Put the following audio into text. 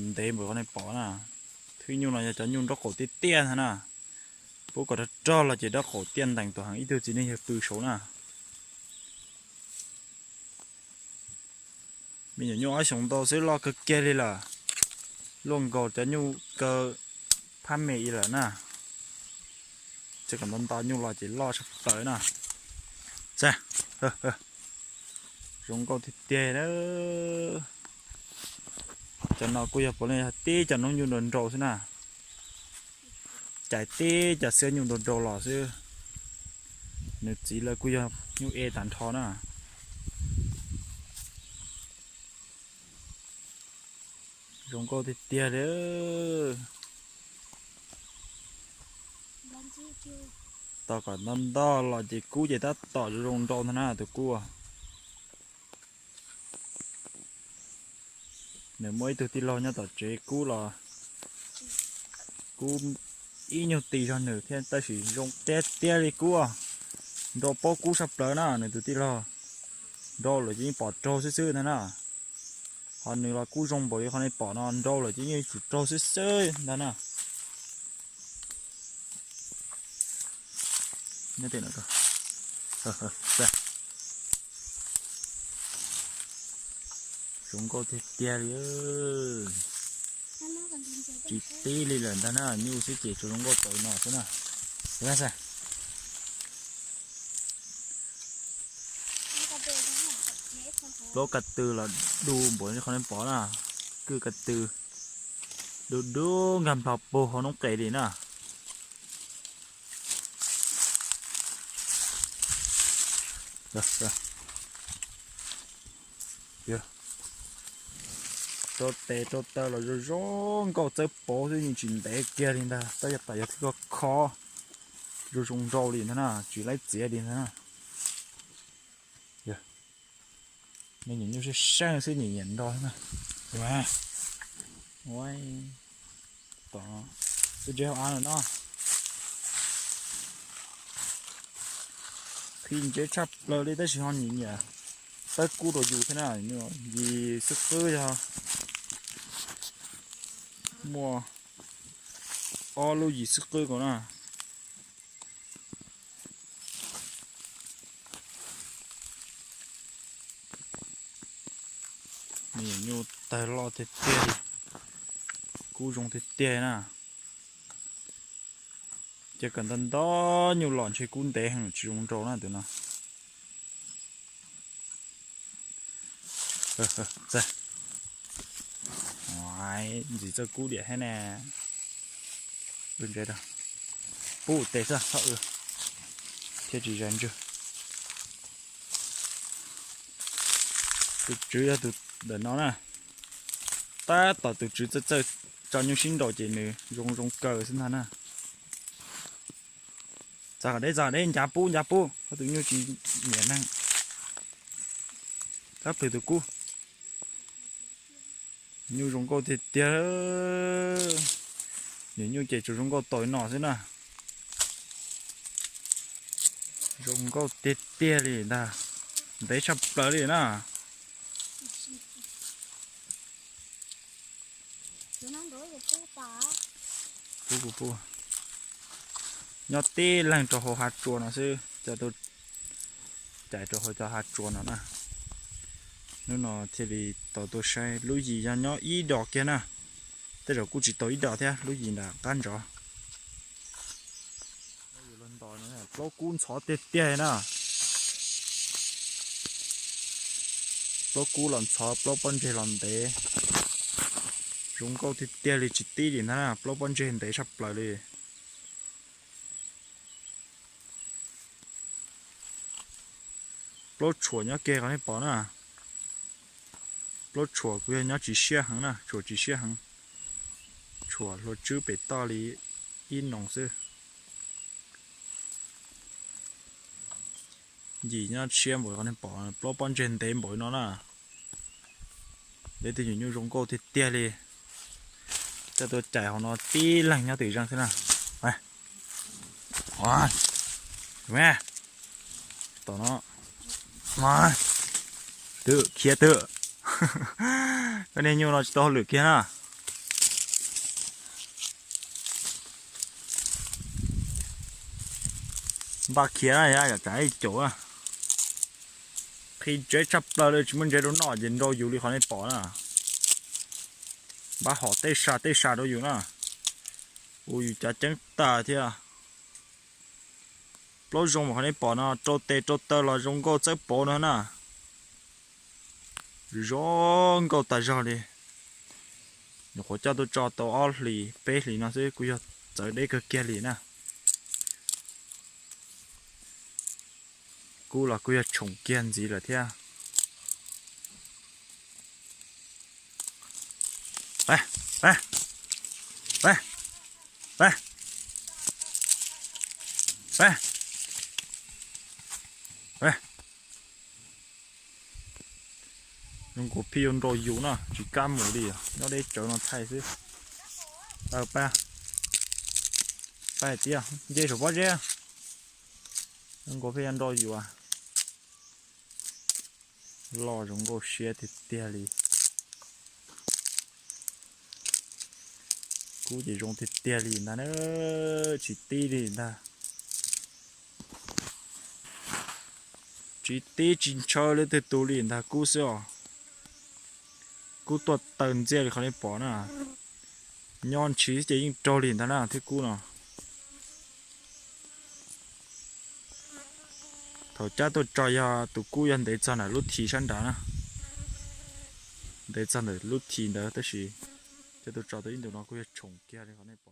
Ntev npaum qhov nej pom na. Thwb nyuj no yog cov nyuj nraub qaum tiaj tiaj ntag na. Pub kom rog rog los ces nraub qaum tiaj ntees tuam heev, ib tug txiv neej yawg pw saud na. Me nyuam nyuj ob xyoos ntau xwb loj kawg kiag li lawm. Luaj nkaus cov nyuj kaw phab me ib lawm na. Tsis kom nto nto nyuj los ces loj tshaj plaws na. Zoo nkauj tiag tiag. Cov no kuj yog puav leej yog tib cov noob nyuj nrau nrau xwb na. Cais tib cov xiab nyuj nrau nrau los xwb. Nws txiv lawv kuj yog nyuj e tag nrho na. Zoo nkauj tiag tiag li. Tos kom nto nto los ces kub ces tab tom zoo nrau ntag na tus kub. Nws muaj ib tug tij laug nyob tom tsev kub los kub ib nyuag ti zog nws thiab tab sis zoo tiag tiag li kub. Nrau paub kub tshaj plaws na nws tus tij laug. Nrau lawm ces yeej pom raug xwb xwb ntag na. Ho nws los kub zoo npaum li qhov nej pom no, nrau lawm ces yeej tsum raug xwb xwb ntag na. Zoo nkauj tiag tiag li. Tsis tib li lawm ntag na, nyuj xwb ces tsuas zoo nkauj tau no xwb na. Plaub ka tw los du npaum li qhov nej pom na. Kwj ka tw du du nkag nplog puag hauv noob qes li na. Rau tes rau taw los zoo zoo nkauj txawb pauv xwb, yeej tsis ntev kiag li ntag, tab yog tas yog thib kho kho. Zoo zoo nrau li ntag na, tsis laib txiav li ntag na. Me nyuam nyuj seej seej xwb, nyiam nyiam nrau na. Tom ntses hauv av no. Qhib ntsev tshaj plaws li tab sis ho nyiam nyiam tawb kub rau yus thiab na. Yus xwb qwb yog muaj ob lub yim xwb qwb nkaus na. Me nyuam nyuj tawg loj tiag tiag li, kub zoo tiag tiag na. Ces kom ntau ntau nyuj los ntshe kub ntev heev tsis zoo nrau na tus no. Ntxim txawj kub diam thiab ne. Pub tes xwb thiab tsis zais ntswg. Tus tswv yog tus ntawm no na. Tab tom tus tswv txawj txawj tso nyuj sib nraus ces nws zoo zoo kawg xwb ntag na. Txog deb txog deb, ncav pub ncav pub, ob tus nyuj tsis nyiam neeg. Tab plhws tus kub. Nyuj zoo nkauj tiag tiag. Nyuam nyuj ces tsuas zoo nkauj tau no xwb na. Zoo nkauj tiag tiag li ntag. Ntev tshaj plaws li na. Pub kuv pub. Nyob tib leeg rau hauv hav tsua no xwb, coj tuaj cais rau hauv cov hav tsua no na. Hnub no thiaj li tau tuaj saib, lub yim yog nyob ib dos kiag na. Tej zaum kuj tsis tau ib dos thiab, lub yim nram qab ntsov. Plaub kub ntxhov tiag tiag na. Plaub kub los ntxhov, plaub pob ntseg los ntev. Zoo nkauj tiag tiag li, tsis tib li ntag na, plaub pob ntseg ntev tshaj plaws li. Plaub tshuam nyob kiag qhov nej pom na. Plaub tshuam kuj yog nyob tsis siab heev na, tshuam tsis siab heev. Tshuam hlua tswb pem toj li ib noo xwb. Yim nyob siab npaum li qhov nej pom, plaub pob ntseg ntev npaum li no na. Peb tus nyuam nyuj zoo nkauj tiag tiag li. Coj tuaj cais hauv no tib leeg nyob twm zeej xwb na. Tom no, twm khiav twm. Koj niag nyuj no tsis tau hauj lwm kiag na. Npaj khiav na, yog tsam ib caum na. Qhib ntsev tshaj plaws li, tsis muaj ntsev rau noj ces nrau yus li qhov nej pom na. Npaj hom tej sa tej sa rau yus na. Ua yus cav ceeb tag thiab. Plaub zoo mas qhov nej pom no rau tes rau taw los zoo nkauj txawb pauv no na. Zoo nkauj tas zog li. Nyuam qhuav coj tuaj tso tau ob hlis peb hlis no xwb kuj yog txawv deb kawg kiag li na. Kub los kuj yog tshoom kiag ntxiv lawm thiab. Zoo nkaus pheej yuav nrau yus no, tsis kam mus li, nyob deb tsawv no thaij xwb. Pab, pab tias nce saum pob zeb, zoo nkaus pheej yuav nrau yus. Loj zoo nkauj siab tiag tiag li. Kub ces zoo tiag tiag li ntag na, tsis tib li ntag. Tsis tib tsis ntshaw li twg tus li ntag kub xwb os. Kub tuaj taw ntxiaj li qhov nej pom na. Nyob ntshiv ces yeej raug li ntag na thiab kub no. Thaum cab tuaj tso yog tus kub yog ntev txog ntawm lub this sab nrad na. Ntev txog ntawm lub this ntawd tab sis cab tuaj tso tau ib ntus no kuj yog tshoom kiag li qhov nej pom.